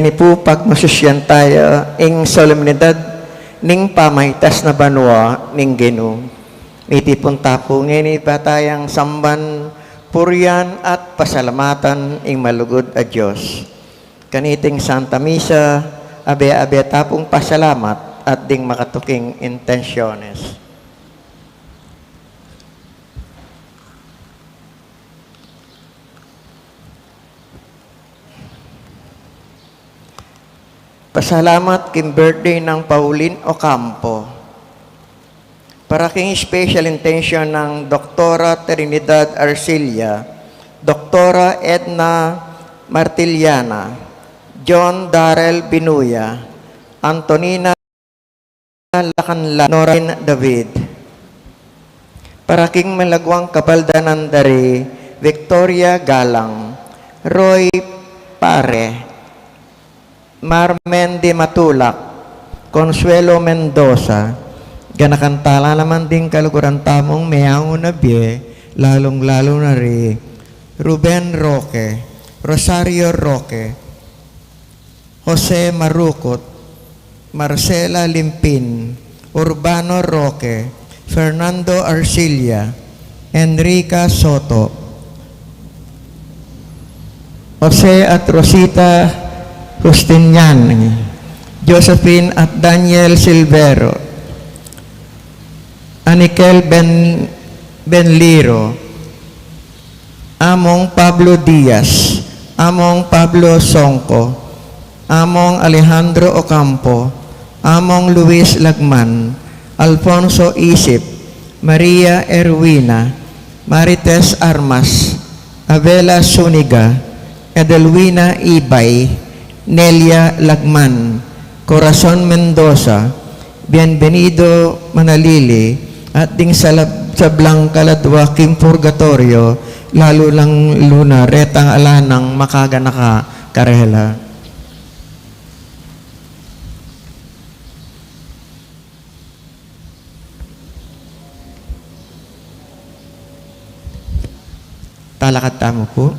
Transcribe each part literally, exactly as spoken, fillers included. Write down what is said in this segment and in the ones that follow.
Ngeni pu pagmasusyan taya ing solemnidad ning pamaitas na banua ning Ginu. Mitipun ta pu ngeni ba tayang samban, purian at pasalamatan ing malugud a Dios. Kaniting Santa Misa, abe-abe ta pung pasalamat at ding makatuking intensyones. Pasalamat king birthday nang Pauline Ocampo. Para king special intention nang Doktora Trinidad Arcilla, Doktora Edna Martiliana, John Darrell Binuya, Antonina Lacanla, Norain David. Para king malaguang kapaldanan da ri Victoria Galang, Roy Pare, Marmen de Matulak, Consuelo Mendoza, ganakan tala naman ding kaluguran tamung meaun a bie, lalung-lalu na ri Ruben Roque, Rosario Roque, Jose Marukut, Marcela Limpin, Urbano Roque, Fernando Arcilla, Enrica Soto, Jose at Rosita Justinian, Josephine at Daniel Silvero, Anikel Ben-, Benliro, Among Pablo Diaz, Among Pablo Songco, Among Alejandro Ocampo, Among Luis Lagman, Alfonso Isip, Maria Erwina, Marites Armas, Avela Zuniga, Edelwina Ibay, Nelia Lagman, Corazon Mendoza, Bienvenido Manalili, at ding salab-, sablang kaladwa king purgatorio, lalu-lalu na retang ala nang makaganaka karela. Talakad tamu pu.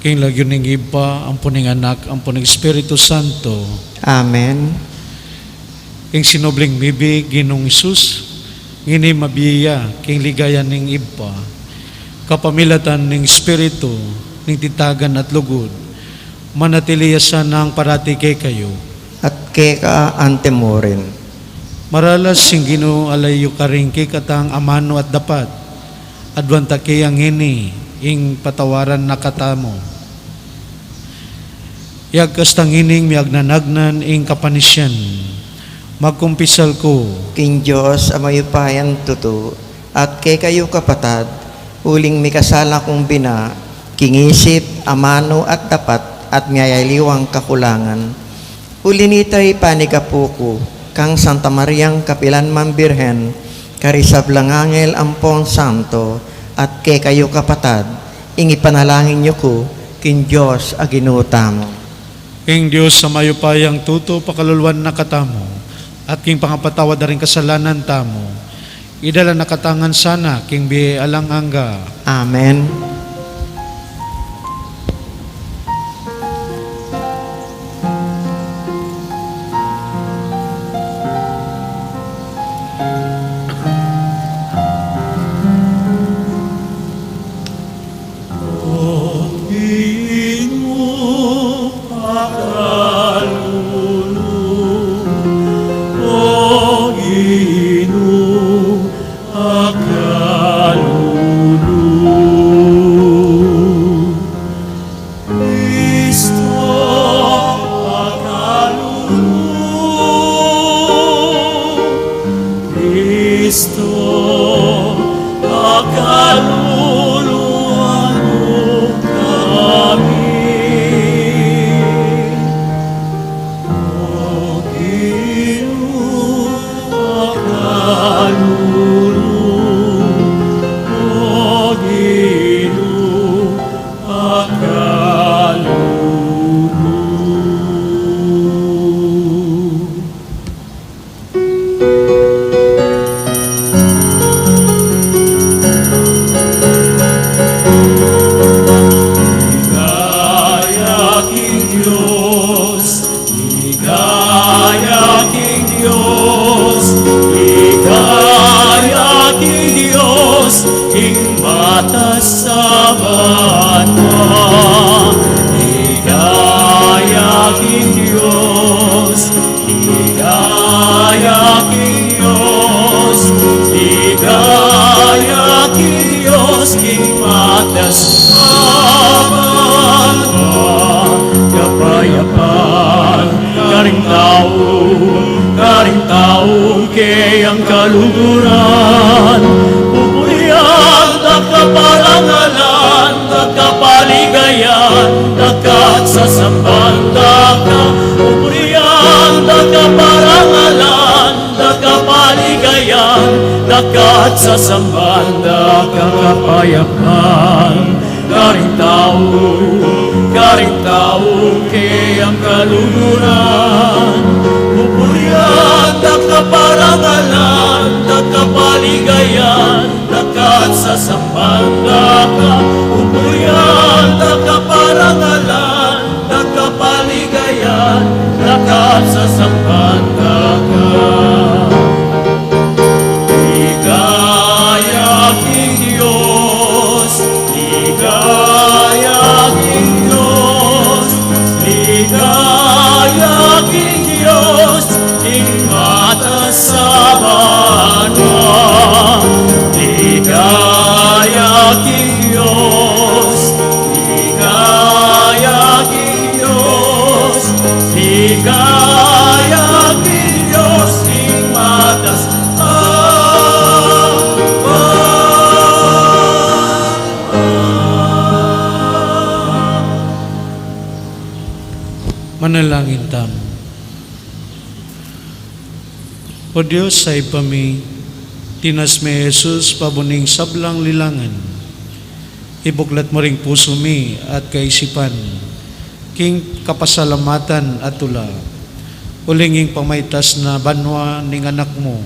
King lagyu ning Ibpa, ampon ning Anak, ampon ning Espiritu Santo. Amen. King sinubling mibie, Ginung Jesus, ngeni mabie ya king ligaya ning Ibpa, kapamilatan ning Espiritu ning titagan at lugud, manatili ya sanang parati kekayu. At keka antimurin. Maralas ing Ginu, ala yu karing kekatang amanu at dapat, aduan ta ke ngeni ing patawaran na katamu. Yagkas ta ngening miagnanagnan ing kapanisian, magkumpisal ku king Dios a mayupayang tutu, at kekayu kapatad, uling mikasala kung bina, king isip, amanu at dapat, at miyayaliwang kakulangan. Uli nita ipanigapu ku kang Santa Mariang kapilan mang Birhen, karing sablang angel ampon santo, at kekayu kapatad, ing ipanalangin yu ku king Dios a Ginu tamu. Ing Dios a mayupayang tutu pakaluluan na katamu, at king pangapatawad da ring kasalanan tamu, idala na katamu ngan sana king bie alang angga. Amen. Kristo, pakaluluan mu kami. O Ginu, pakalulu, o Ginu, pakalulu. Ligaya king Dios, ligaya king Dios, ligaya king Dios, king matas a banua. Ligaya king Dios, ligaya king Dios, ligaya king Dios, king matas a banua. Kapayapan karing tau, karing tau keyang kaluguran. Pupurian da ka, parangalan da ka, paligayan da ka, at sasamban da ka. Pupurian da ka, parangalan da ka, paligayan da ka, at sasamban da ka. Kapayapan karing tau, karing tau keyang kaluguran. Pupurian da ka, parangalan da ka, paligayan da ka, at sasamban da ka. Pupurian da ka, parangalan da ka, paligayan da ka, at sasamban da ka. Ligaya king Dios, ligaya king Dios, ligaya king Dios, king matas a banua. Ligaya king Dios, ligaya king Dios, ligaya king Dios, king matas a banua. Manalangin tamu. O Dios a Ibpa mi, tinas me i Jesus pabunung sablang lilangan. Ibuklat mu ring pusu mi at kaisipan king kapasalamatan at tula, uling ing pamaitas na banua ning Anak mu,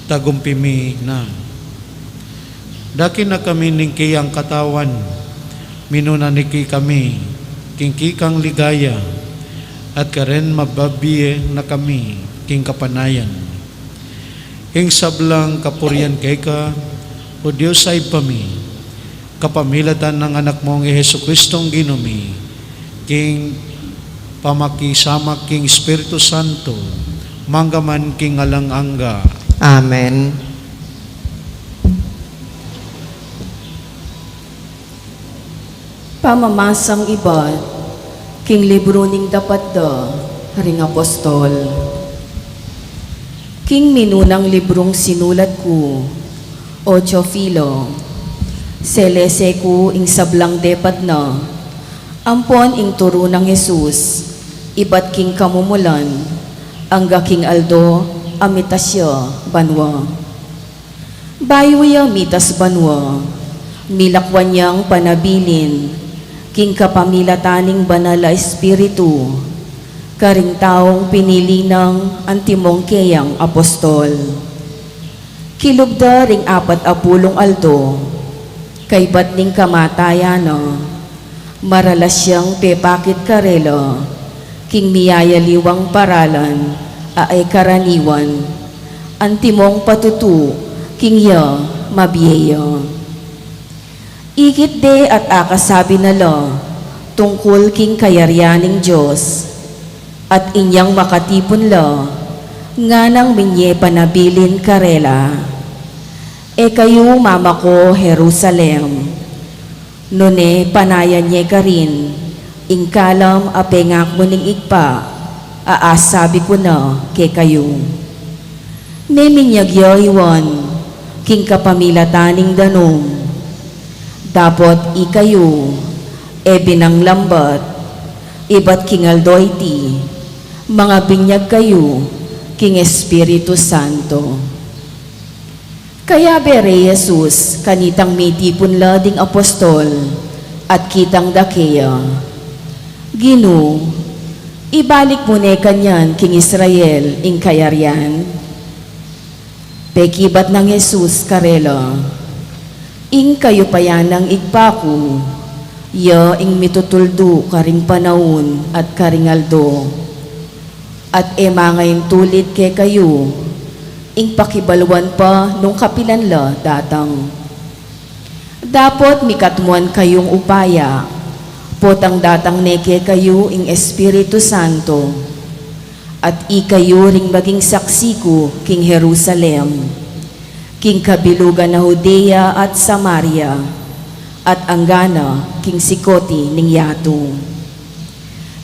tagumpi mi na. Dake na kami ning keyang katawan, minuna na kekami king kekang ligaya, at karin mababie na kami king kapanayan. Ing sablang kapurian keka, O Dios a Ibpa mi, kapamilatan nang Anak mung i Jesucristong Ginu mi, king pamakisamak king Espiritu Santo, mangga man king alang angga. Amen. Pamamasang ibat king libru ning Dapat da ring Apostol. King minunang librung sinulat ku, O Teofilo, selese ku ing sablang depat na, ampon ing turu nang Jesus, ibat king kamumulan, angga king aldo a mitas ya banua. Bayu ya mitas banua, milakwan yang panabilin, King kapamilatan ning Banal a Espiritu, karing taung pinili nang antimong keyang apostol. Kilub da ring apat a pulung aldo, kaybat ning kamatayan na, maralas yang pepakit karela, king miyayaliwang paralan a e karaniwan, antimong patutu king ya mabie ya. Ikit de at akasabi na la tungkul king kayarian ning Dios, at inyang makatipun la, nganang minye panabilin karela, "E kayu mamako Jerusalem, nune panayan ye karin ing kalam a pengakmu ning Ibpa a asabi ku na kekayu." Ne minyag ya i Juan king kapamilatan ning danum. Dapot ikayu, e binang lambat, ibat king aldo iti, mangabinyag kayu king Espiritu Santo. Kayabe re Jesus kanitang mitipun la ding apostol, at kitang da keya, "Ginu, ibalik mu ne kanyan king Israel ing kayarian?" Pekibat nang Jesus karela, "Ing kayupayan nang Ibpa ku, ya ing mitutuldu karing panaun at karing aldo. At e mangaintulid kekayu ing pakibaluan pa nung kapilan la datang. Dapot mikatmuan kayung upaya, potang datang ne kekayu ing Espiritu Santo, at ikayu ring maging saksi ku king Jerusalem, king kabilugan na Judea at Samaria, at anggana king sikoti ning yatu."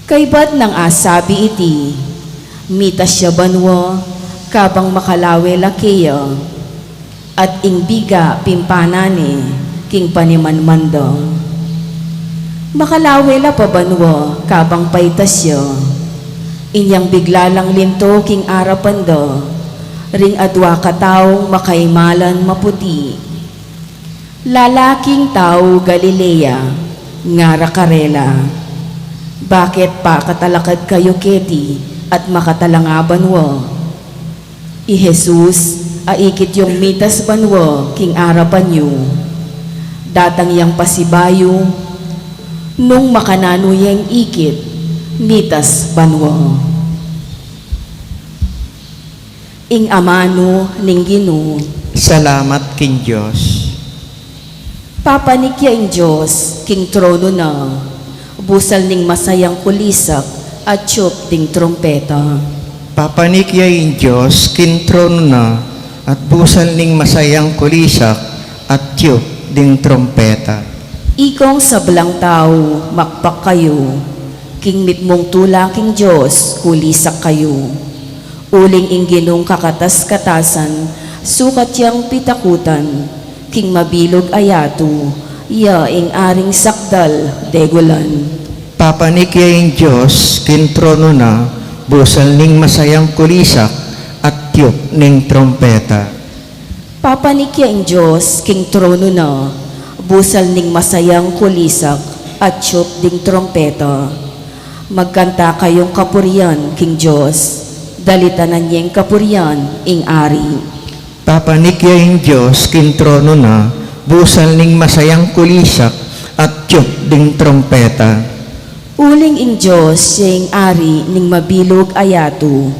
Kaybat nang asabi iti, mitas ya banua kabang makalawe la keya, at ing biga pimpanan ne king panimanman da. Makalawe la pa banua kabang paitas ya, inyang bigla lang linto king arapan da ring adua kataung makaimalan maputi. "Lalaking tau Galilea," ngara karela, "bakit pakatalakad kayu keti at makatalanga banua? I Jesus a ikit yung mitas banua king arapan yu, datang yang pasibayu nung makananu yeng ikit mitas banua." Ing amanu ning Ginu. Salamat king Dios. Papanik ya ing Dios king tronu na, busal ning masayang kulisak at tiup ding trumpeta. Papanik ya ing Dios king tronu na, at busal ning masayang kulisak at tiup ding trumpeta. Ikong sablang tau, makpak kayu, king mitmung tula king Dios kulisak kayu. Uling ing Ginung kakatas-katasan sukat yang pitakutan, king mabilug a yatu ya ing aring sakdal degulan. Papanik ya ing Dios king tronu na, busal ning masayang kulisak at tiup ning trumpeta. Papanik ya ing Dios king tronu na, busal ning masayang kulisak at tiup ding trumpeta. Magkanta kayung kapurian king Dios, dalitanan yeng kapurian ing Ari. Papanik ya ing Dios king tronu na, busal ning masayang kulisak at tiup ding trumpeta. Uling ing Dios ya ing Ari ning mabilug a yatu,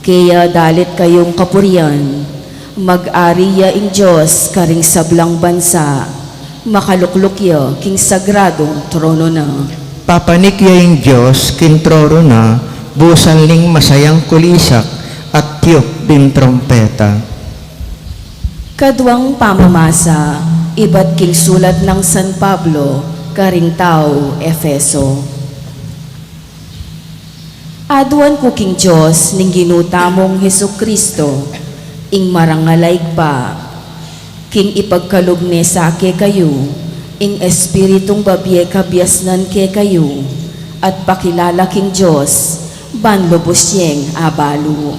kaya dalit kayung kapurian. Mag-ari ya ing Dios karing sablang bansa, makalukluk ya king sagradung tronu na. Papanik ya ing Dios king tronu na, busal ning masayang kulisak at tiup ding trumpeta. Kaduang pamamasa ibat king sulat nang San Pablo karing tau Efeso. Aduan ku king Dios ning Ginu tamung Jesu-Cristo, ing marangal a Ibpa, king ipagkalub ne sa kekayu ing Espiritung babie kabiasnan kekayu, at pakilala king Dios ban lubus yeng abalu.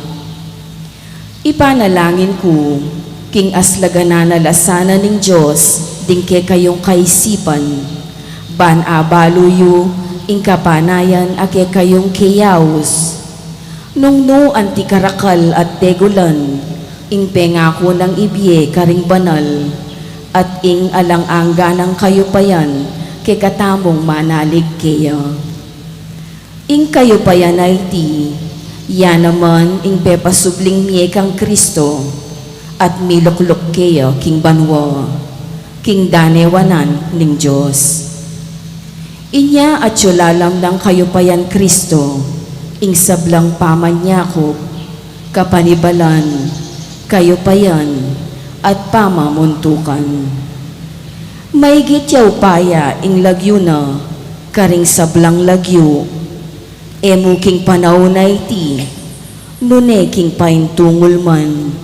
Ipanalangin ku, king aslaganan a lasanan ning Dios ding kekayung kaisipan, Ban abalu yu ing kapanayan a kekayung keyaus. Nung nu anti karakal at degulan ing pengaku nang ibie karing banal, at ing alang angga nang kayupayan kekatamung manalig keya. Ing kayupayan a iti, ya naman ing pepasubling mie kang Kristo, at milukluk keya king banua, king danewanan ning Dios. Inya atyu lalam nang kayupayan Kristo ing sablang pamanyakup, kapanibalan, kayupayan, at pamamuntukan. Maigit ya upaya ing lagyu na karing sablang lagyu, e mu king panaun a iti, nune king paintungul man.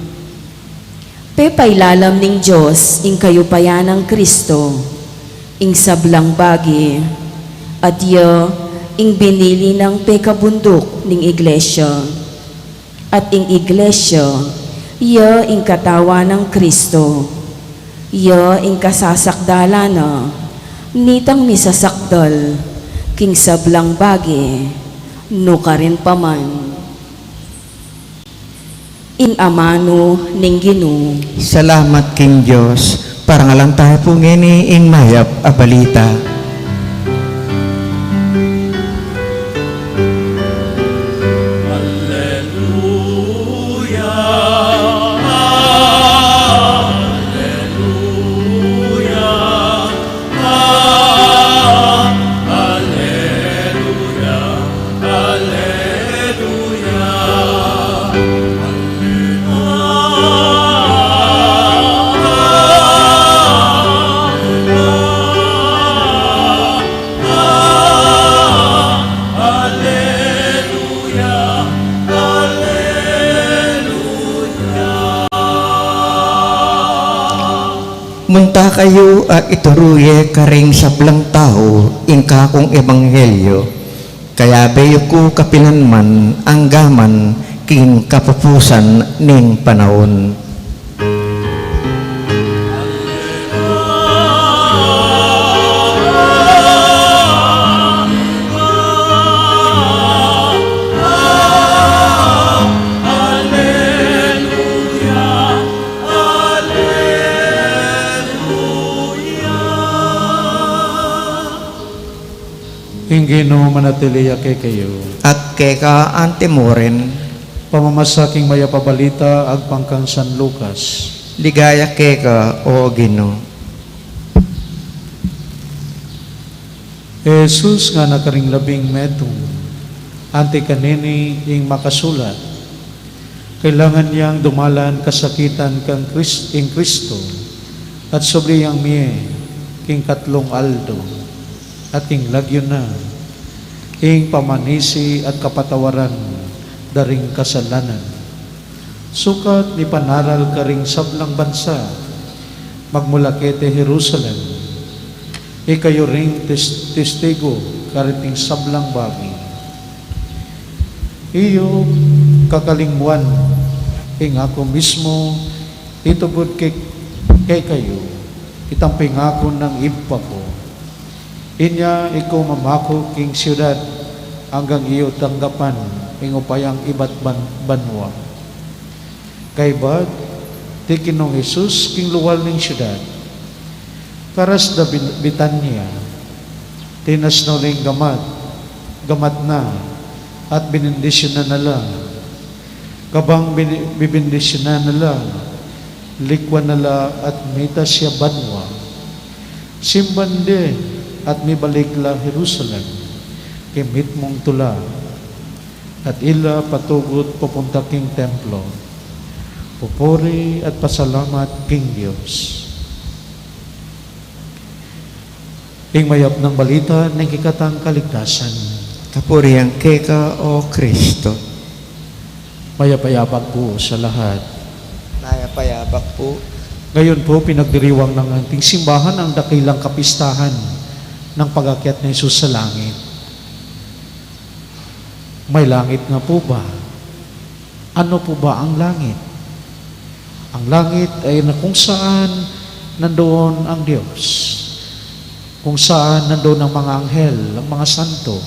Pepailalam ning Dios ing kayupayan nang Kristo ing sablang bage, at ya ing binili nang pekabunduk ning Iglesia. At ing Iglesia, ya ing katawan nang Kristo, ya ing kasasakdalan na nitang misasakdal king sablang bage, nukarin pa man. Ing amanu ning Ginu. Salamat king Dios. Parangalan tamu pu ngeni ing mayap a balita. Alleluia, alleluia, alleluia, alleluia. Munta kayu at ituru ye karing sablang tau ing kakung ebanghelyo. Kayabe yu ku kapilan man angga man king kapupusan ning panaun. Ing Ginu manatili ya kekayu. At keka anti mu rin. Pamamasa king mayap a balita agpang kang San Lucas. Ligaya keka, o Ginu. I Jesus ngana karing labing metung, anti kanini ing makasulat, kailangan yang dumalan kasakitan kang Kris-, ing Kristo, at subli yang mie king katlung aldo, at ing lagyu na, ing pamanisi at kapatawaran da ring kasalanan. Sukat mipanaral karing sablang bansa, magmula keti Jerusalem, ikayu ring tes-, testigu kariting sablang bage. E yu kakalingwan ing aku mismu itubud ke-, kekayu itang pengaku nang Ibpa ku. Inya e ku mamaku king siudad anggang e yu tanggapan ing upayang ibat ban-, banua. Kaybat, tikilu nong Jesus king lual ning siudad. Karas da Bin-, Betania, tinas no ring gamat, gamat na, at binindisyunan na la. Kabang bini-, bibindisyunan na la, likwan na la at mitas ya banua. Simban de at mibalik la Jerusalem, king mitmung tula, at e la patugut pupunta king templo, pupuri at pasalamat king Dios. Ing mayap nang balita ning kekatang kaligtasan. Kapurian keka, o Kristo. Mayap a abak pu sa lahat. Mayap a abak pu. Ngayon pu, pinagdiriwang ng ating simbahan ang dakilang kapistahan ng pag-akyat ni Jesus sa langit. May langit nga po ba? Ano po ba ang langit? Ang langit ay na kung saan nandoon ang Diyos. Kung saan nandun ang mga anghel, ang mga santo,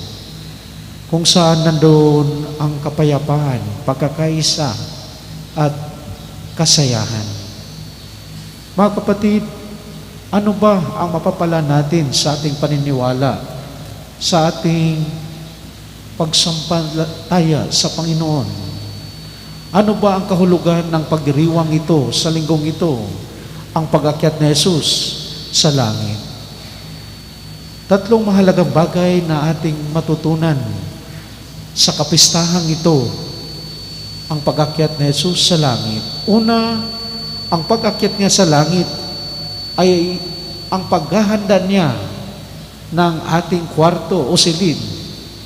kung saan nandun ang kapayapaan, pagkakaisa, at kasayahan. Mga kapatid, ano ba ang mapapala natin sa ating paniniwala, sa ating pagsampalataya sa Panginoon? Ano ba ang kahulugan ng pagdiriwang ito sa linggong ito, ang pag-akyat ni Jesus sa langit? Tatlong mahalagang bagay na ating matutunan sa kapistahang ito, ang pag-akyat ni Jesus sa langit. Una, ang pag-akyat niya sa langit ay ang paghahanda niya ng ating kwarto o silid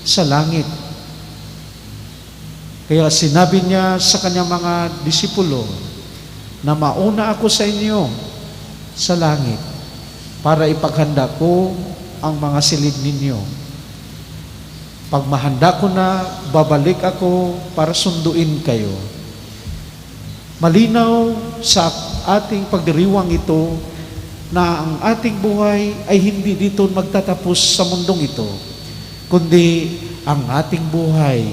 sa langit. Kaya sinabi niya sa kanyang mga disipulo na, "Mauna ako sa inyo sa langit para ipaghanda ko ang mga silid ninyo. Pag mahanda ko na, babalik ako para sunduin kayo." Malinaw sa ating pagdiriwang ito na ang ating buhay ay hindi dito magtatapos sa mundong ito, kundi ang ating buhay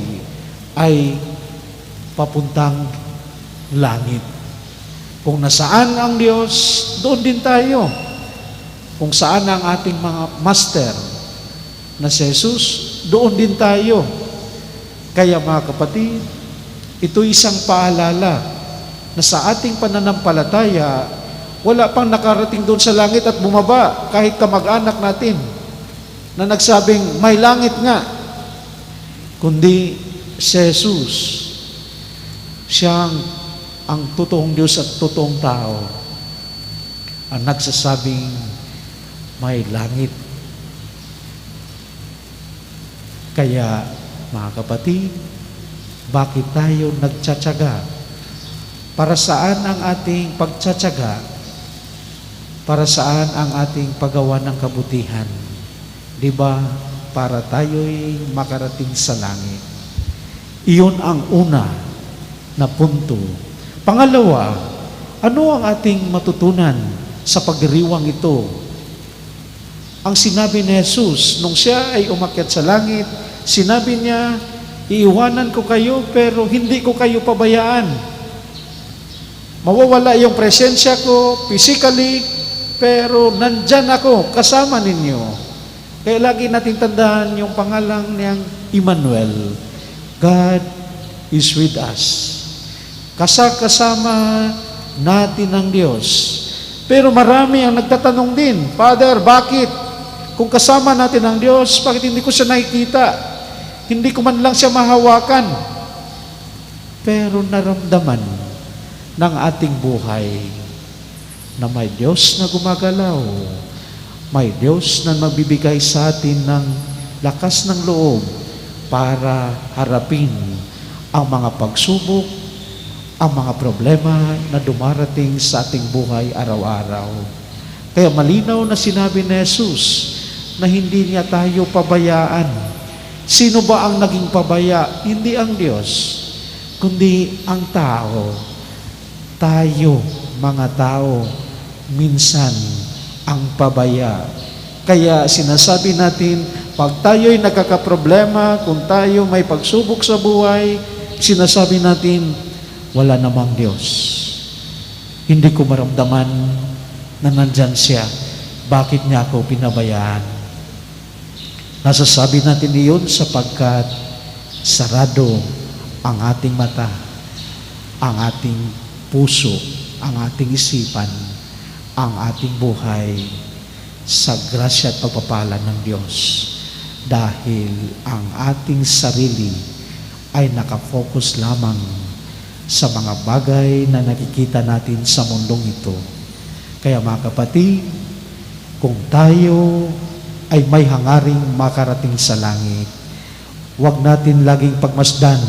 ay papuntang langit. Kung nasaan ang Diyos, doon din tayo. Kung saan ang ating mga master na si Jesus, doon din tayo. Kaya, mga kapatid, ito isang paalala na sa ating pananampalataya, wala pang nakarating doon sa langit at bumaba, kahit kamag-anak natin na nagsabing, "May langit nga," kundi si Jesus. Siyang ang totoong Diyos at totoong tao, ang nagsasabing may langit. Kaya, mga kapatid, bakit tayo nagtsatsaga? Para saan ang ating pagtsatsaga? Para saan ang ating paggawa ng kabutihan? Di ba, para tayo'y makarating sa langit? Iyon ang una na punto. Pangalawa, ano ang ating matutunan sa pagdiriwang ito? Ang sinabi ni Jesus, nung siya ay umakyat sa langit, sinabi niya, "Iiwanan ko kayo, pero hindi ko kayo pabayaan." Mawawala yung presensya ko physically, pero nandyan ako kasama ninyo. Kaya lagi nating tandaan yung pangalan niyang Emmanuel. God is with us. Kasakasama natin ang Diyos. Pero marami ang nagtatanong din, "Father, bakit? Kung kasama natin ang Diyos, bakit hindi ko siya nakikita? Hindi ko man lang siya mahawakan." Pero naramdaman ng ating buhay na may Diyos na gumagalaw, may Diyos na magbibigay sa atin ng lakas ng loob para harapin ang mga pagsubok, ang mga problema na dumarating sa ating buhay araw-araw. Kaya malinaw na sinabi ni Jesus na hindi niya tayo pabayaan. Sino ba ang naging pabaya? Hindi ang Diyos, kundi ang tao. Tayo, mga tao, minsan ang pabaya. Kaya sinasabi natin, pag tayo'y nagkakaproblema, kung tayo may pagsubok sa buhay, sinasabi natin, "Wala namang Diyos. Hindi ko maramdaman na nandyan siya. Bakit niya ako pinabayaan?" Nasasabi natin iyon sapagkat sarado ang ating mata, ang ating puso, ang ating isipan, ang ating buhay sa grasya at pagpapala ng Diyos. Dahil ang ating sarili ay nakafocus lamang sa mga bagay na nakikita natin sa mundong ito. Kaya, mga kapatid, kung tayo ay may hangaring makarating sa langit, huwag natin laging pagmasdan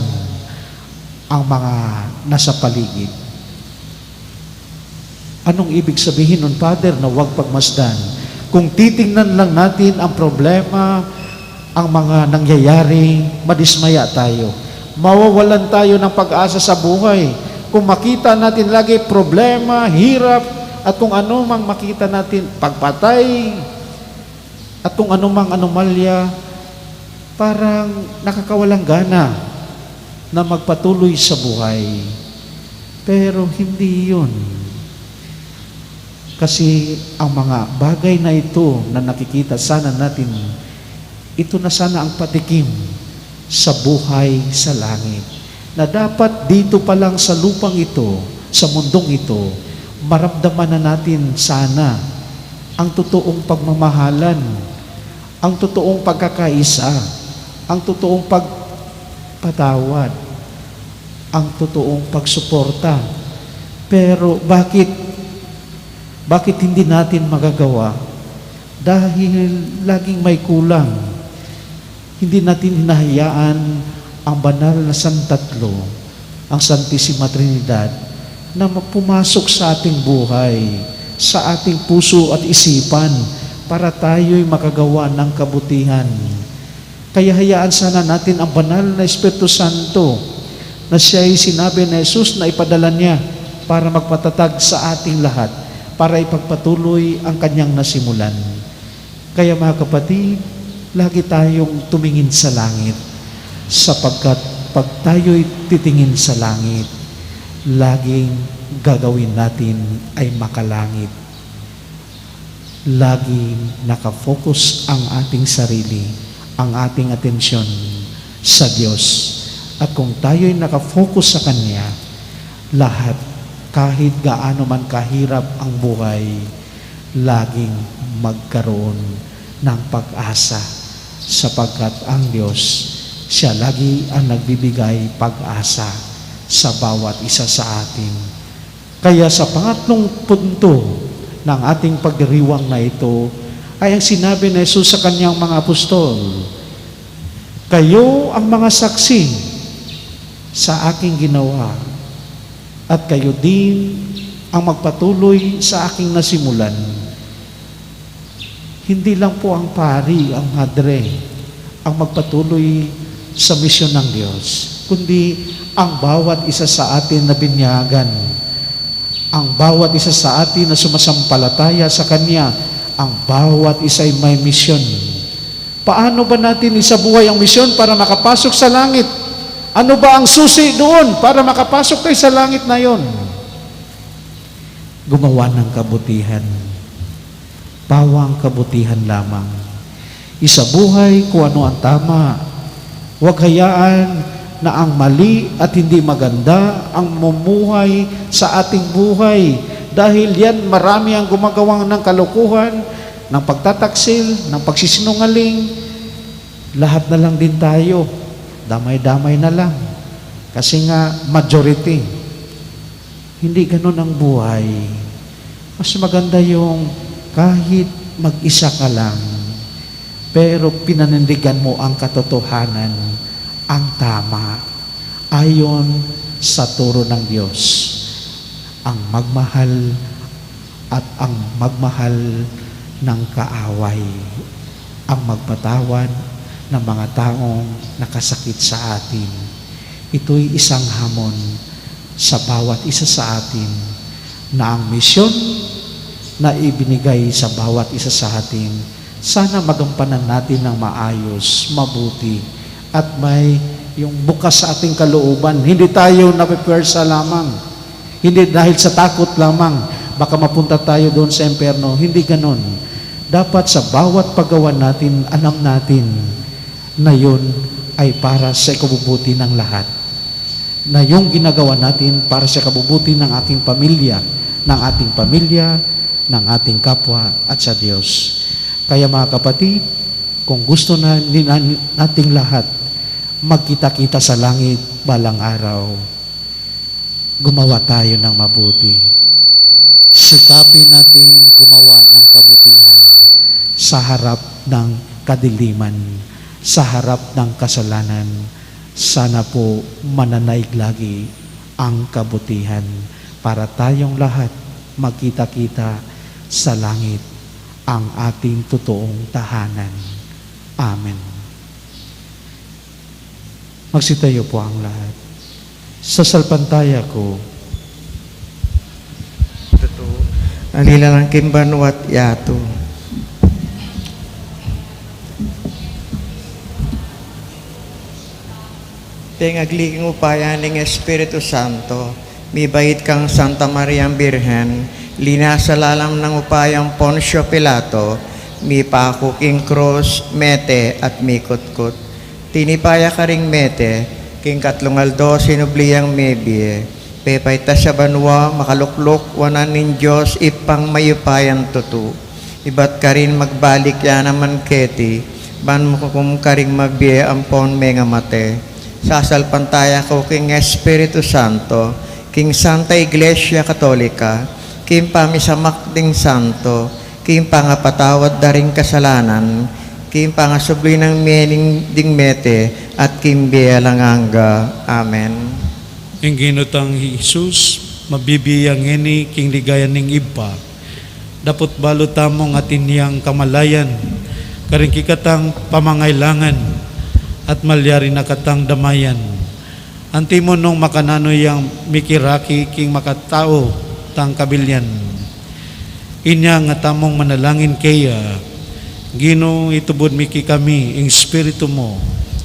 ang mga nasa paligid. Anong ibig sabihin nun, Father, na huwag pagmasdan? Kung titingnan lang natin ang problema, ang mga nangyayari, madismaya tayo. Mawawalan tayo ng pag-asa sa buhay. Kung makita natin lagi problema, hirap, at kung ano mang makita natin, pagpatay, at kung anumang anomalya, parang nakakawalang gana na magpatuloy sa buhay. Pero hindi yun. Kasi ang mga bagay na ito na nakikita sana natin, ito na sana ang patikim sa buhay sa langit. Na dapat dito pa lang sa lupang ito, sa mundong ito, maramdaman na natin sana ang totoong pagmamahalan, ang totoong pagkakaisa, ang totoong pagpatawad, ang totoong pagsuporta. Pero bakit, bakit hindi natin magagawa? Dahil laging may kulang. Hindi natin hinahayaan ang banal na Santatlo, ang Santisima Trinidad, na ma-, pumasok sa ating buhay, sa ating puso at isipan, para tayo'y makagawa ng kabutihan. Kaya hayaan sana natin ang banal na Espiritu Santo na siya'y sinabi ni Jesus na ipadala niya para magpatatag sa ating lahat, para ipagpatuloy ang kanyang nasimulan. Kaya, mga kapatid, lagi tayong tumingin sa langit, sapagkat pag tayo'y titingin sa langit, laging gagawin natin ay makalangit. Laging nakafocus ang ating sarili, ang ating atensyon sa Diyos. At kung tayo'y nakafocus sa Kanya, lahat, kahit gaano man kahirap ang buhay, laging magkaroon ng pag-asa, sapagkat ang Diyos, siya lagi ang nagbibigay pag-asa sa bawat isa sa atin. Kaya sa pangatlong punto ng ating pagdiriwang na ito, ay ang sinabi ni Jesus sa kanyang mga apostol, "Kayo ang mga saksi sa aking ginawa, at kayo din ang magpatuloy sa aking nasimulan." Hindi lang po ang pari, ang madre, ang magpatuloy sa misyon ng Diyos, kundi ang bawat isa sa atin na binyagan, ang bawat isa sa atin na sumasampalataya sa Kanya, ang bawat isa ay may misyon. Paano ba natin isabuhay ang misyon para makapasok sa langit? Ano ba ang susi doon para makapasok tayo sa langit na yon? Gumawa ng kabutihan. Pawang kabutihan lamang. Isabuhay kung ano ang tama. Huwag hayaan na ang mali at hindi maganda ang mumuhay sa ating buhay. Dahil yan, marami ang gumagawang ng kalokohan, ng pagtataksil, ng pagsisinungaling. Lahat na lang din tayo. Damay-damay na lang. Kasi nga, majority. Hindi ganun ang buhay. Mas maganda yung kahit mag-isa ka lang, pero pinanindigan mo ang katotohanan, ang tama, ayon sa turo ng Diyos. Ang magmahal at ang magmahal ng kaaway, ang magpatawad ng mga taong nakasakit sa atin. Ito'y isang hamon sa bawat isa sa atin, na ang misyon na ibinigay sa bawat isa sa atin, sana magampanan natin ng maayos, mabuti, at may yung bukas sa ating kalooban. Hindi tayo napipersa lamang. Hindi dahil sa takot lamang, baka mapunta tayo doon sa impyerno. Hindi ganun. Dapat sa bawat paggawa natin, alam natin na yun ay para sa ikabubuti ng lahat. Na yung ginagawa natin para sa ikabubuti ng ating pamilya, ng ating pamilya, ng ating kapwa, at sa Diyos. Kaya, mga kapatid, kung gusto na, ni-, na-, nating lahat magkita-kita sa langit balang araw, gumawa tayo ng mabuti. Sikapin natin gumawa ng kabutihan sa harap ng kadiliman, sa harap ng kasalanan. Sana po mananaig lagi ang kabutihan para tayong lahat magkita-kita sa langit, ang ating totoong tahanan. Amen. Magsitayo po ang lahat. Sasalpantaya ku. Tutu. Alilalang king banua't yatu. Deng agli king upaya ning Espiritu Santo, mibait kang Santa Mariang Birhen, linasa lalam nang upayang Poncio Pilato, mipaku king krus, mete at mikutkut. Tinipa ya karing mete, king katlung aldo sinubli yang mebie, pepaitas ya banua, makalukluk wanan ning Dios Ibpang mayupayang tutu. Ibat karin magbalik ya naman keti, ban manghukum karing mabie ampon mengamate. Sasalpantaya ku king Espiritu Santo, king Santa Iglesia Katolika, king pamisamak ding santo, king pangapatawad da ring kasalanan, king pangasubli nang mie ning ding mete, at king bie alang angga. Amen. Ing Ginu tang Jesus, mabibie ya ngeni king ligaya ning Ibpa. Dapot balu tamung atin yang kamalayan karing kekatang pamangailangan, at malyari na katang damayan. Antimo nung makananu yang mikiraki king makatau tang kabilian. Inya nga tamung manalangin keya. Ginu, itubud mi kekami ing Espiritu mu.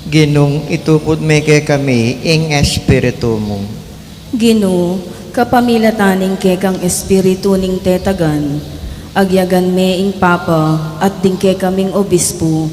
Ginu, itubud mi kekami ing Espiritu mu. Ginu, kapamilatan ning kekang Espiritu ning tetagan, agyagan me ing Papa at ding kekaming obispu,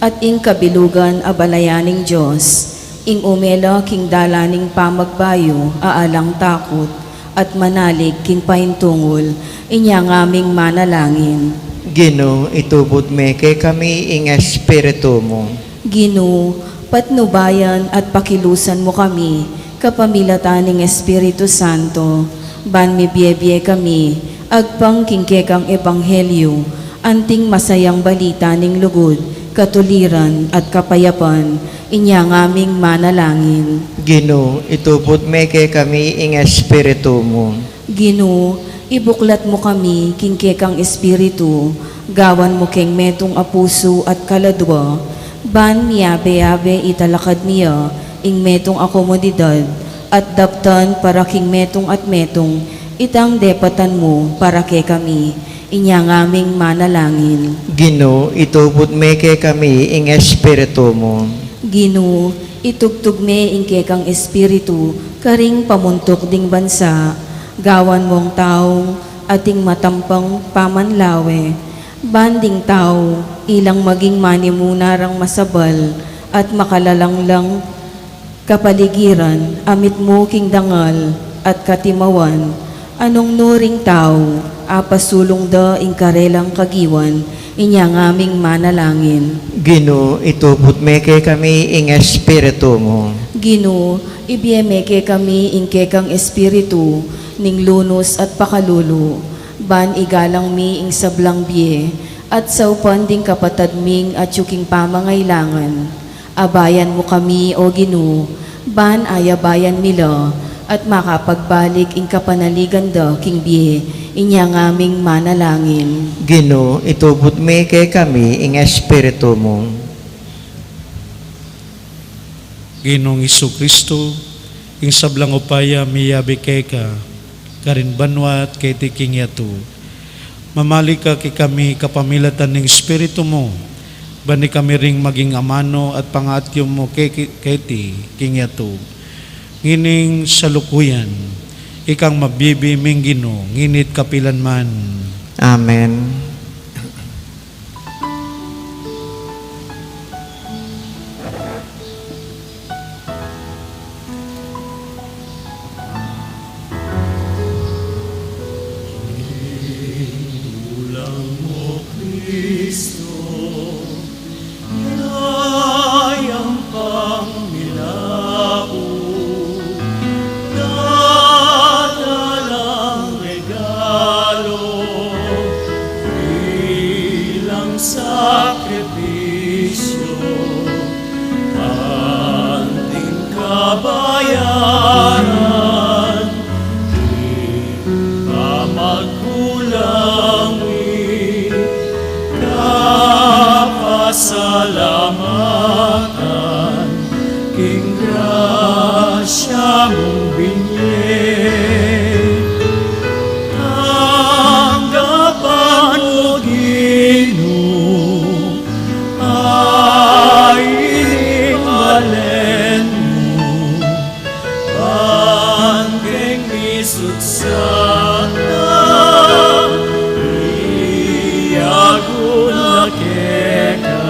at ing kabilugan a balayan ning Dios, ing umela king dalan ning pamagbayu a alang takut, at manalig king paintungul. Inya ngaming manalangin. Ginu, itubud me kekami ing Espiritu mu. Ginu, patnubayan at pakilusan mu kami, kapamilatan ning Espiritu Santo, ban mibie-bie kami, agpang king kekang ebanghelyu, anting masayang balita ning lugud, katuliran at kapayapan. Inya ngaming manalangin. Ginu, itubud me kekami ing Espiritu mu. Ginu, ibuklat mu kami king kekang Espiritu, gawan mu keng metung a pusu at kaladua, ban miyabe-yabe italakad mi ya ing metung a komunidad, at daptan para king metung at metung itang depatan mu para kekami. Inya ngaming manalangin. Ginu, itubud me kekami ing Espiritu mu. Ginu, itugtug me ing kekang Espiritu karing pamuntuk ding bansa, gawan mung taung ating matampang pamanlawe, ban ding tau ilang maging manimuna rang masabal at makalalanglang kapaligiran, a mitmu king dangal at katimawan, a nung nuring tau, apasulung da ing karelang kagiwan. Inya ngaming manalangin. Ginu, itubud me kekami ing Espiritu mu. Ginu, ibie me kekami ing kekang Espiritu ning lunus at pakalulu, ban igalang mi ing sablang bie, at saupan ding kapatad ming atyu king pamangailangan. Abayan mu kami, O Ginu, ban ayabayan mi la, at makapagbalik ing kapanaligan da king bie. Inya ngaming manalangin. Ginu, itubud me kekami ing Espiritu mu. Ginung Jesucristo, ing sablang upaya miyabe keka, karin banua at keti king yatu. Mamali ka kekami kapamilatan ning Espiritu mu, ban ikami ring maging amanu at pangatyu mu ke-, keti king yatu. Ngening salukuyan, ikang mabibie ming Ginu, ngeni at kapilan man. Amen. Ing dulang mu, Kristo, yayampang milapu, dadalang regalo, bilang sakripisyu, anting kabayaran, di pamagkulang mi kapasalamatan, king grasya mung binie. Tanggapan mu, Ginu, a ining balen mu, Suksa na, iyagu na keka,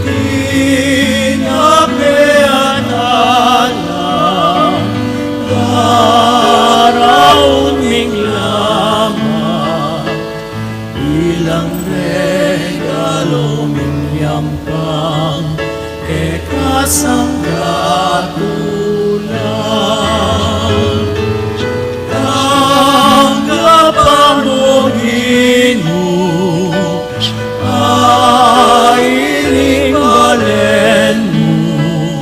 tinape at alang, daraun ing laman, bilang regalo ming yampang keka sang katulan. Tanggapan mu, Ginu, a ining balen mu,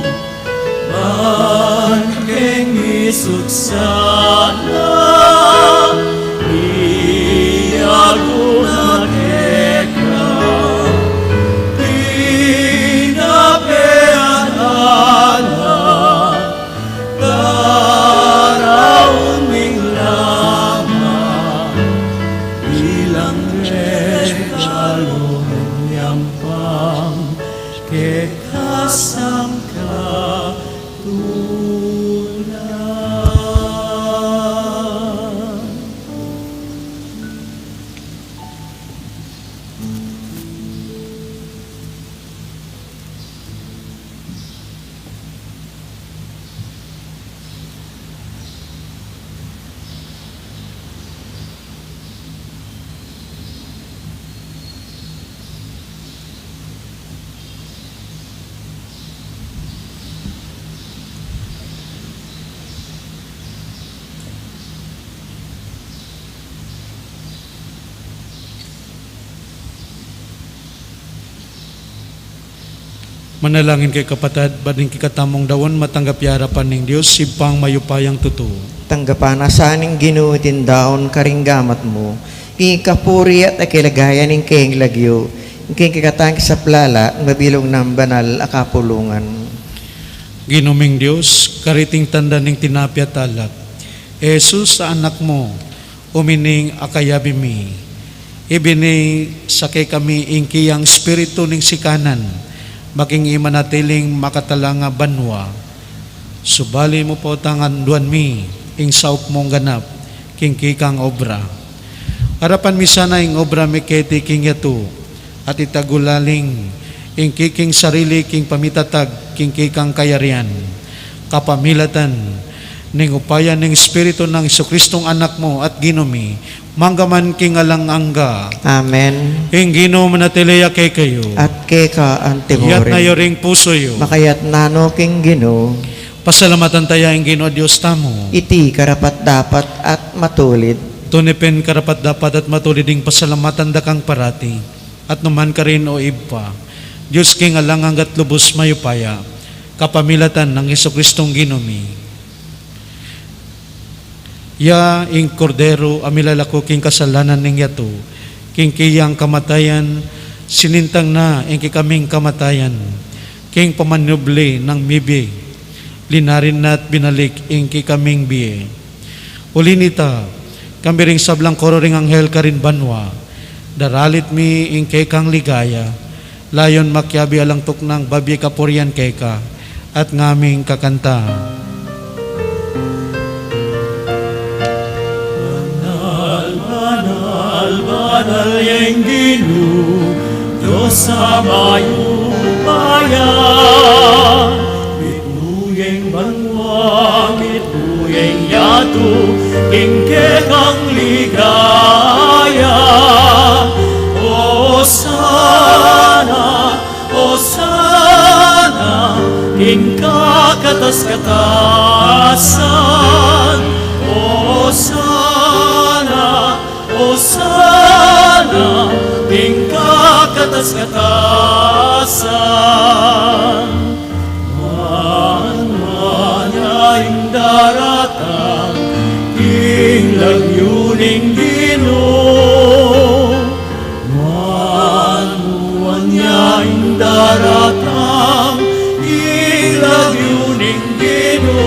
ban keng misuksa na, iyagu na keka, tinape at alang, daraun ing laman, bilang regalo ming yampang keka sang katulan. Manalangin kayu, kapatad, ban ing kekatamung daun matanggap ya arapan ning Dios, Ibpang mayupayang tutu. Tanggapan na sa ning Ginu iting daun karing gamat mu, king kapurian at kaligayan ning kayang lagyu, king kekatang kasaplalan, mabilug nang banal a kapulungan. Ginu ming Dios, kariting tanda ning tinape at alak, e Jesus a Anak mu, umining akayabe mi, ibie na sa kekami ing kayang Espiritu ning sikanan, maging imanatiling makatalanga banua. Subali mu pu tangan duan mi ing saup mung ganap king kekang obra. Arapan mi sana ing obra mi keti king yatu, at itagulaling ing kekeng sarili king pamitatag king kekang kayarian, kapamilatan ning upaya ning Espiritu nang Jesucristong Anak mu at Ginu mi, mangga man king alang angga. Amen. Ing Ginu manatili ya kekayu. At keka antimurin. Iyatas yu ring pusu yu. Makayatas na no king Ginu. Pasalamatan taya ing Ginu a Dios tamu. Iti karapat-dapat at matulid. Tune pin karapat-dapat at matulid ing pasalamatan da kang parati at nukarin man, O Ibpa, Dios king alang angga't lubus mayupaya, kapamilatan nang Jesucristong Ginu mi. Ya ing Kordero a milalaku king kasalanan ning yatu, king kayang kamatayan, sinintang na ing kekaming kamatayan, king pamanyubli nang mibie, linarin na't binalik ing kekaming bie. Uli nita, kambe ring sablang koro ring anghel karin banua, daralit mi ing kekang ligaya, layun makiabe alang tuknang babie kapurian keka, at ngaming kakanta. Banal, banal, banal ya ing Ginu, Dios a mayupaya. Mitmu ya ing banua, mitmu ya ing yatu, king kekang ligaya. Osana, Osana king kakatas-katasan. Osana, Osana king kakatas-katasan. Nuan, nuan ya ing daratang king lagyu ning Ginu. Nuan, nuan ya ing daratang king lagyu ning Ginu.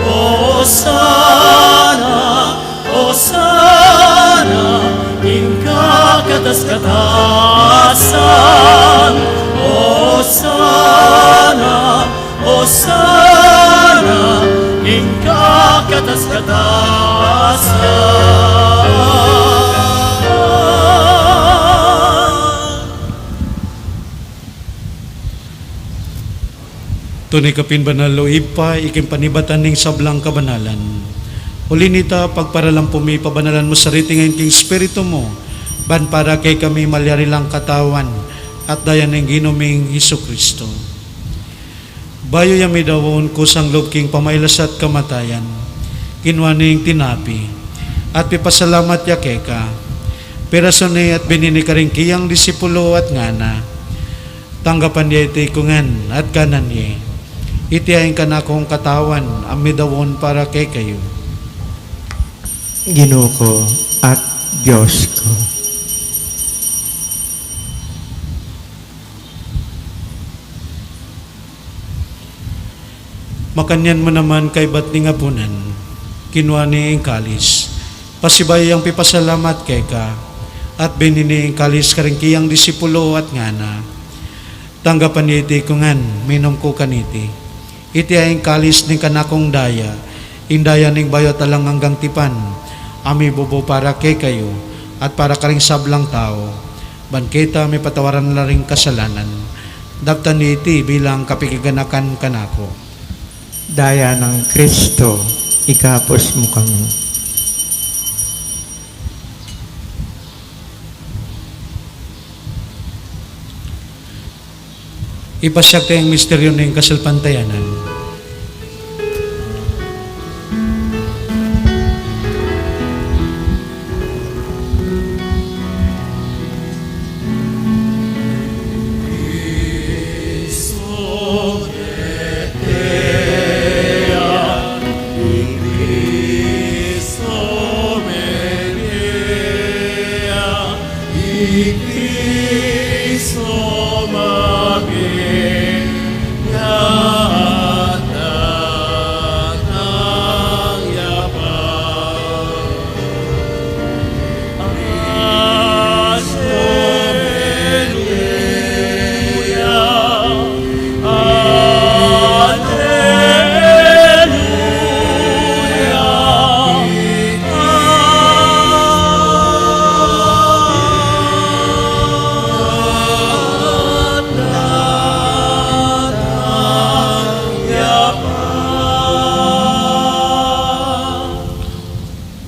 Osana, Osana king kakatas-katasan. Osana, Osana king kakatas Tune ka pin banal, o Ibpa, ika ing panibatan ning sablang kabanalan. Uli na nita, pagparalan pu mi, pabanalan mu sarili ngeni king Espiritu mu, ban para kekami malyari lang katawan at daya ning Ginu ming Jesucristo. Bayu ya midaun kusang lub king pamailas at kamatayan, kinua ne ing tinape, at pipasalamat ya keka, pirasu ne at binye ne karing kayang disipulu at ngana: Tanggapan ye iti ikongan at kanan ye. Iti ing kanakung katawan a midaun para kekayu. Ginu ku at Dios ku. Makanyan mu naman kaybat ning apunan, kinua ne ing kalis, pasibayu yang pipasalamat keka, at binye ne ing kalis karing kayang disipulu at ngana: Tanggapan ye iti ikongan, minum ko kaniti. Iti ing kalis ning kanakung daya, ing daya ning bayu at alang anggang tipan, a mibubu para kekayu at para karing sablang tau, ban keta mipatawaran la ring kasalanan. Daptan ye iti bilang kapikiganakan kanaku. Daya nang Kristo, ikabus mu kami. Ipasiag taya ing misteryu ning kasalpantayanan.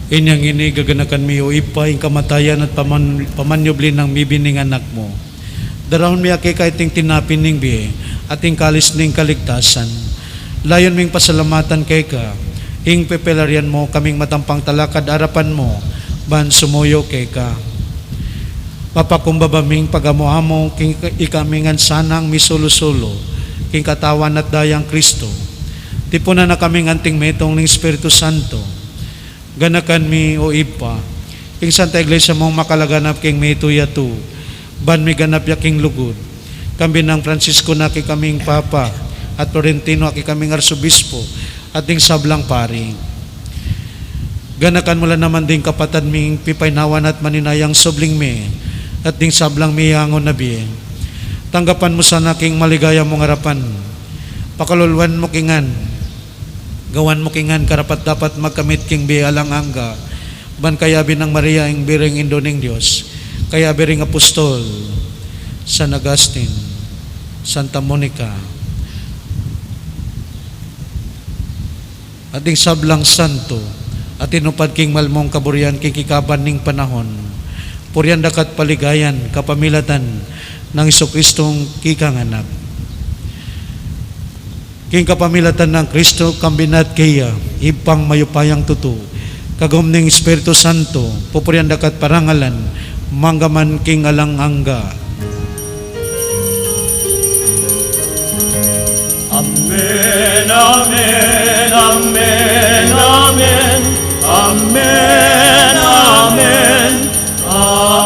Inya ngeni gaganakan mi, o Ibpa, ing kamatayan at paman-, pamanyubli nang mibie ning Anak mu. Daraun mi keka iting tinape ning bie at ing kalis ning kaligtasan. Layun ming pasalamatan keka ing pepelarian mu kaming matampang talakad arapan mu ban sumuyu keka. Mapakumbaba ming pagamu-amu king ikami ngan sanang misulu-sulu king katawan at dayang Kristo. Tipunan na kami ngan king metung ning Espiritu Santo. Ganakan mi, o Ibpa, ing Santa Iglesia mung makalaganap king mabilug a yatu, ban miganap ya king lugud. Kambe nang Francisco na kekaming Papa, at Florentino a kekaming Arsobispo, at ding sablang pari. Ganakan mu la naman ding kapatad ming pipaynawan at maninayang subling mie, at ding sablang meangu na bie. Tanggapan mu sana king maligaya mung arapan. Pakaluluan mu ke ngan. Gawan mu ke ngan karapat-dapat magkamit king bie alang angga, ban kayabe nang Maria, ing Birheng Indu ning Dios, kayabe ring apostol, San Agustin, Santa Monica, at ding sablang santo a tinupad king malmung kaburian king kekaban ning panaun, purian da ka at paligayan kapamilatan nang Jesucristong kekang Anak. King kapamilatan nang Kristo, kambe na at keya, Ibpang mayupayang tutu, kagum ning Espiritu Santo, pupurian da ka at parangalan, mangga man king alang angga. Amen, amen, amen, amen. Amen, amen, amen.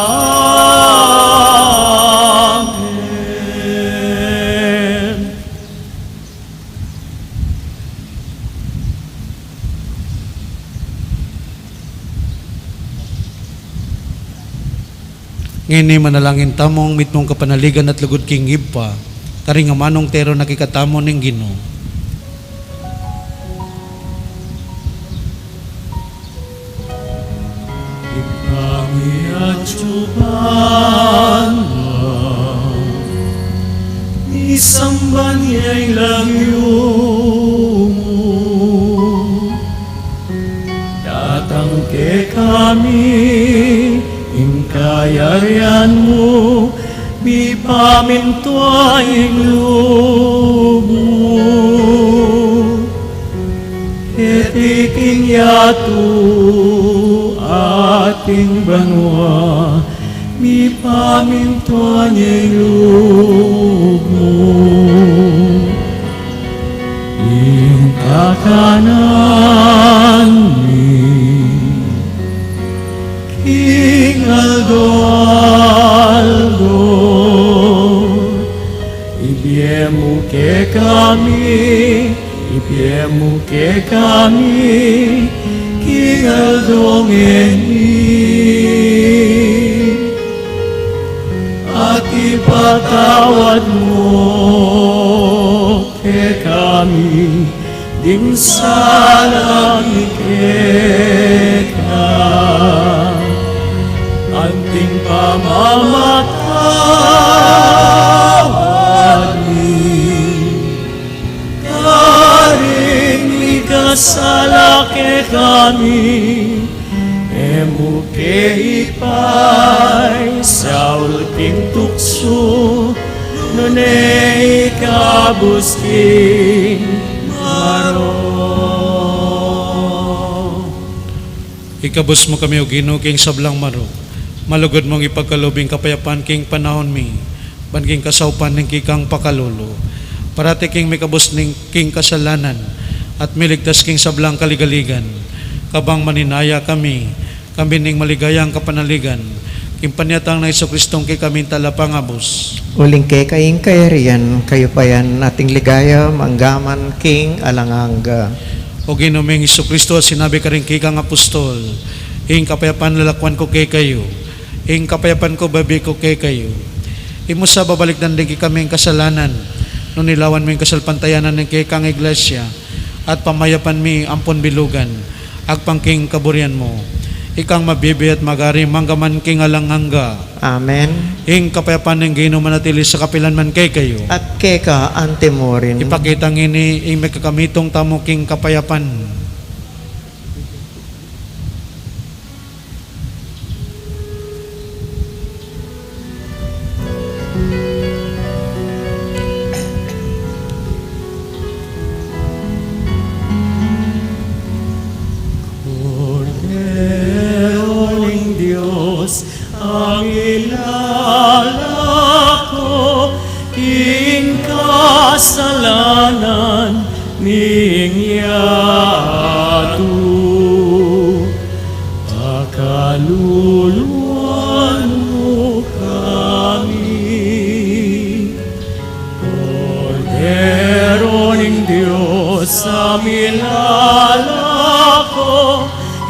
Ngeni manalangin tamung mitmung kapanaligan at lugud king Ibpa, karing amanung teru na kekatamu ning Ginu. Iatsu pa la, misamban ya ing lagyu mu. Datang kekami ing kayarian mu, mipamintuan ya ing lub mu. Keti king yatu at king banua, mipamintuan ya ing lub mu. Ing kakanan mi king aldo-aldo, ibie mu kekami, ibie mu kekami king aldo ngeni. At ipatawad mu kekami ding sala mi keka, anting pamamatawad mi karing mikasala kekami. E mu ke ipaisaul king tuksu, nune ikabus king marok. Ikabus mu kami, O Ginu, king sablang marok. Malugud mung ipagkalub ing kapayapan king panaun mi, ban king kasaupan ning kekang pakalulu, parati king mikabus ning king kasalanan, at miligtas king sablang kaligaligan, kabang maninaya kami, kami ning maligayang kapanaligan, king panyatang nang Jesucristong kekaming talapangabus. Uling keka ing kayarian, kayupayan, at ing ligaya, mangga man king alang angga. O Ginu ming Jesucristo, sinabi karing kekang apostol, ing kapayapan lalakwan ku kekayu, ing kapayapan ku bibie ku kekayu. E mu sa babalikdan ding kekaming kasalanan, nune lawan mu ing kasalpantayanan ning kekang iglesia, at pamayapan mi ampon bilugan, agpang king kaburian mu. Ikang mabibie at magari mangga man king alang angga. Amen. Ing kapayapan ning Ginu manatili sa kapilan man kekayu. At keka antimurin. Ipakita ngeni ing mikakamitung tamu king kapayapan. Kordero ning Dios, a milalako king kasalanan ning yatu, pakaluluan mu kami. Kordero ning Dios, a milalako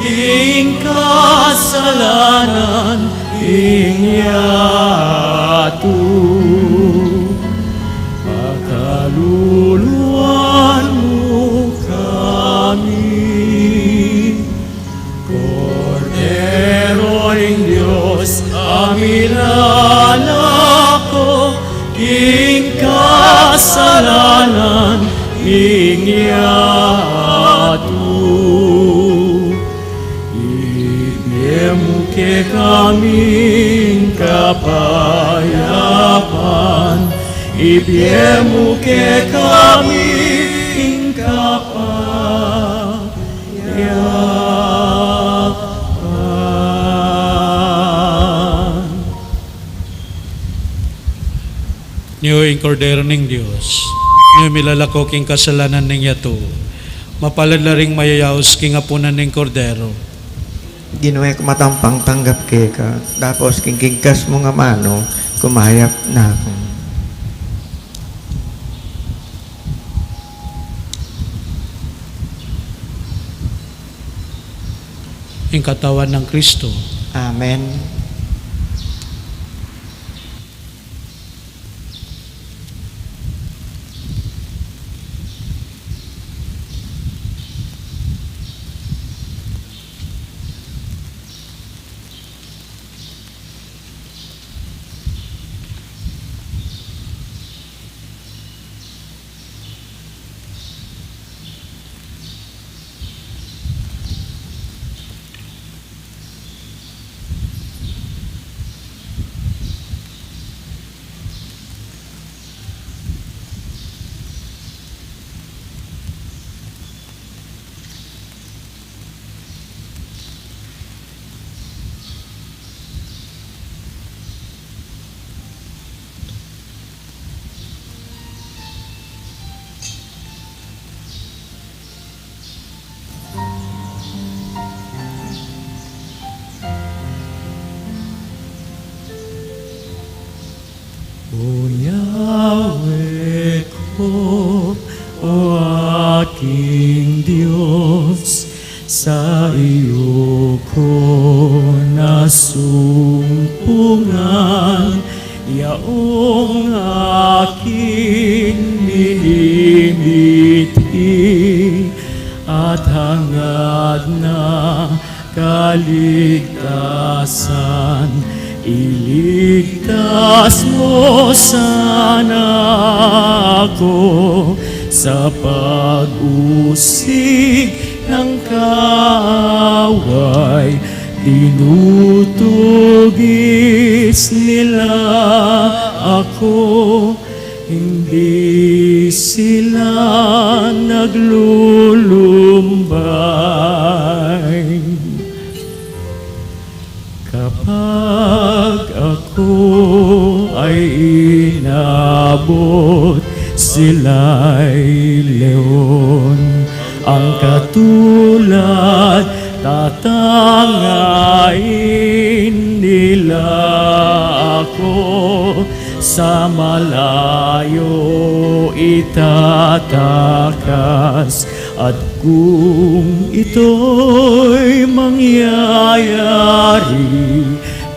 king kasalanan ning yatu, pakaluluan mu kami. Kordero ning Dios, a milalako king kasalanan ning yatu, ibie mu kekami ing kapayapan, ibie mu kekami ing kapayapan. Yapan. Nyo ing Kordero ning Dios, nyo milalako king kasalanan ning yatu. Mapalad la ring mayayaus king apunan ning Kordero. Ginu, e ku matampang tanggap keka, dapot king kigkas mung amanu, kumayap na ku. Ing katawan nang Kristo. Amen. Dios, sa iyo ko nasumpungan, yaong aking minimithi at hangad na kaligtasan. Iligtas mo sana ako sa pag-usig ng kaaway. Tinutugis nila ako, hindi sila naglulumbay. Kapag ako ay inabot, sila'y leon ang katulad, tatangayin nila ako, sa malayo itatakas. At kung ito'y mangyayari,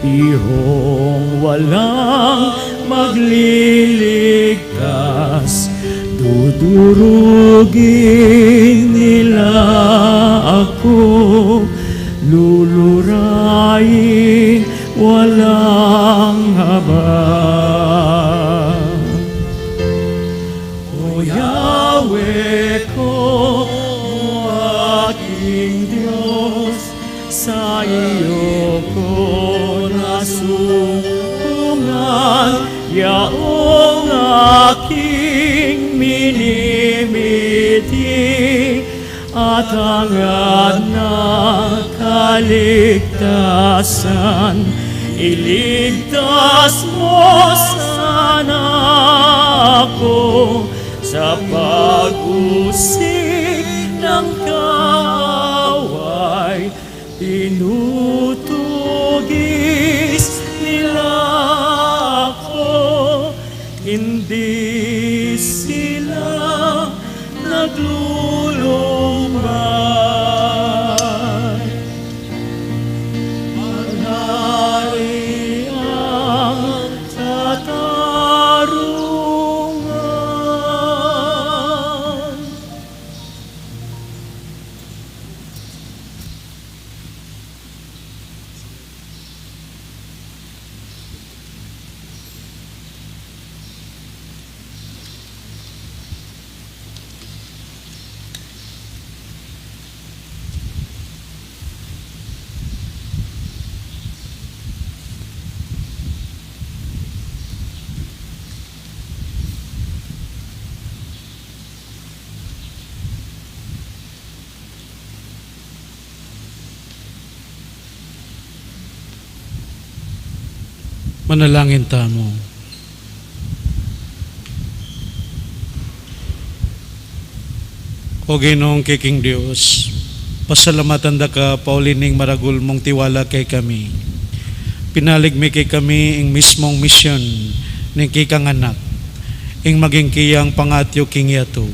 pirong walang magliligtas, dudurugin nila ako, lulurain walang haba. O Yahweh ko, o aking Dios, sa iyo ko nasumpungan, yaong aking minimithi at hangad na kaligtasan. Iligtas mo sana ako sa pag-usig ng kaaway. Tinutugis nila ako, hindi sila naglulumbay. Maghari ang katarungan. Manalangin tamu. O Ginung keking Dios, pasalamatan da ka pauli ning maragul mung tiwala kekami. Pinalig me kekami ing mismung misyon ning kekang Anak, ing maging keyang pangatyu king yatu.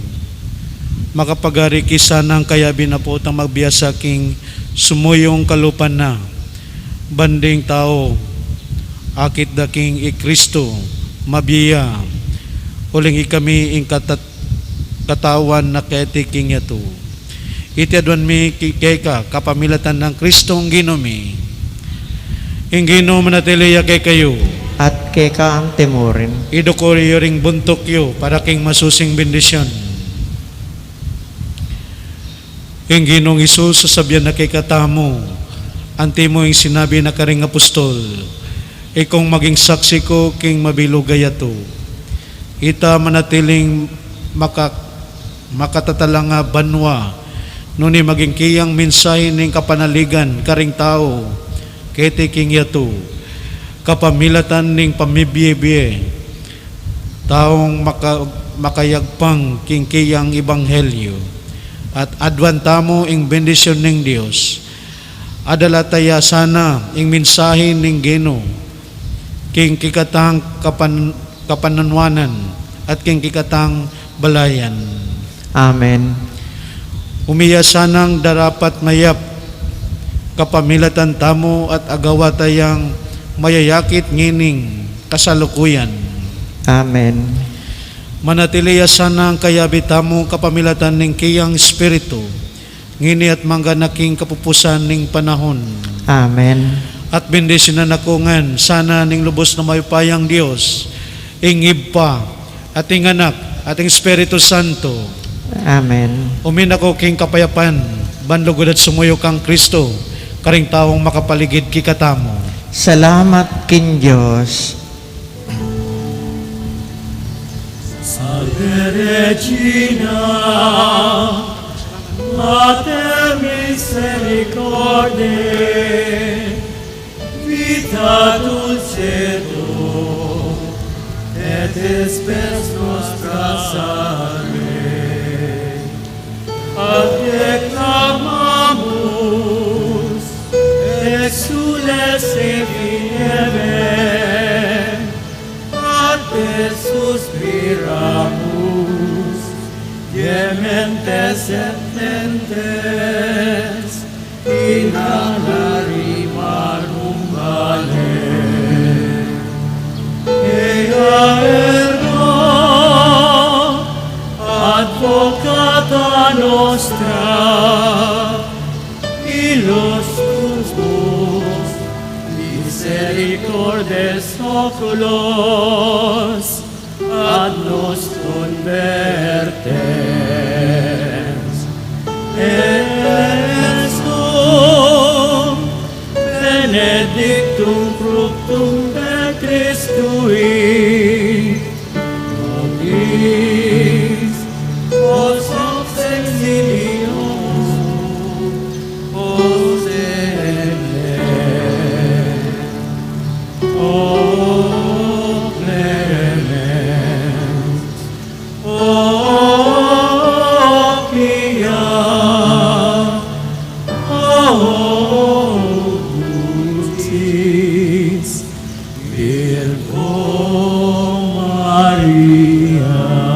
Makapagari ke sanang kayabe na potang magbiasa king sumuyung kalupa na, ban ding tau akit da king i Kristo mabie ya, uling ikami ing katat-, katawan na keti king yatu. Iti aduan mi ki-, keka kapamilatan nang Kristong Ginu mi. Ing Ginu manatili ya kekayu. At keka mu rin. Idukuri yu ring buntuk yu para king masusing bendisyon. Ing Ginung Jesus, sasabian na kekatamu, anti mu ing sinabi na karing apostol, ikong maging saksi ku king mabilug a yatu. Ita manatiling maka-, makatatalanga banua, nune maging keyang mensahe ning kapanaligan karing tau keti king yatu, kapamilatan ning pamibie-bie taung maka-, makayagpang king keyang ebanghelyo, at aduan tamu ing bendisyon ning Dios. Adala ta ya sana ing mensahe ning Ginu king kekatang kapan-, kapanwanan at king kekatang balayan. Amen. Umiya sanang darapat mayap kapamilatan tamu at agawa tayang mayayakit ngening kasalukuyan. Amen. Manatili ya sanang kayabe tamu kapamilatan ning kayang Espiritu, ngeni at mangga na king kapupusan ning panahon. Amen. At bendisyonan na ko ngan sana ning lubos na mayupayang Dios, ing Ibpa, at ing Anak, at ing Espiritu Santo. Amen. Ume na ko king kapayapan, ban lugud at sumuyu kang Kristo, karing taung makapaligid kekatamu. Salamat king Dios. Salve Regina, Mater misericordiae, vita dulcedo et spes nostra salve. Ad te clamamus, exsules Filiae, ad te suspiramus, gementes et plentes, in lacrymarum valle. Ea ergo advocata nostra, illos tuos misericordes oculos ad nos convertens. Et sum benedictum fructum ventris tui, nobis, o ex exilio, o Salve. O clemens, o pia, o dulcis Virgo Maria.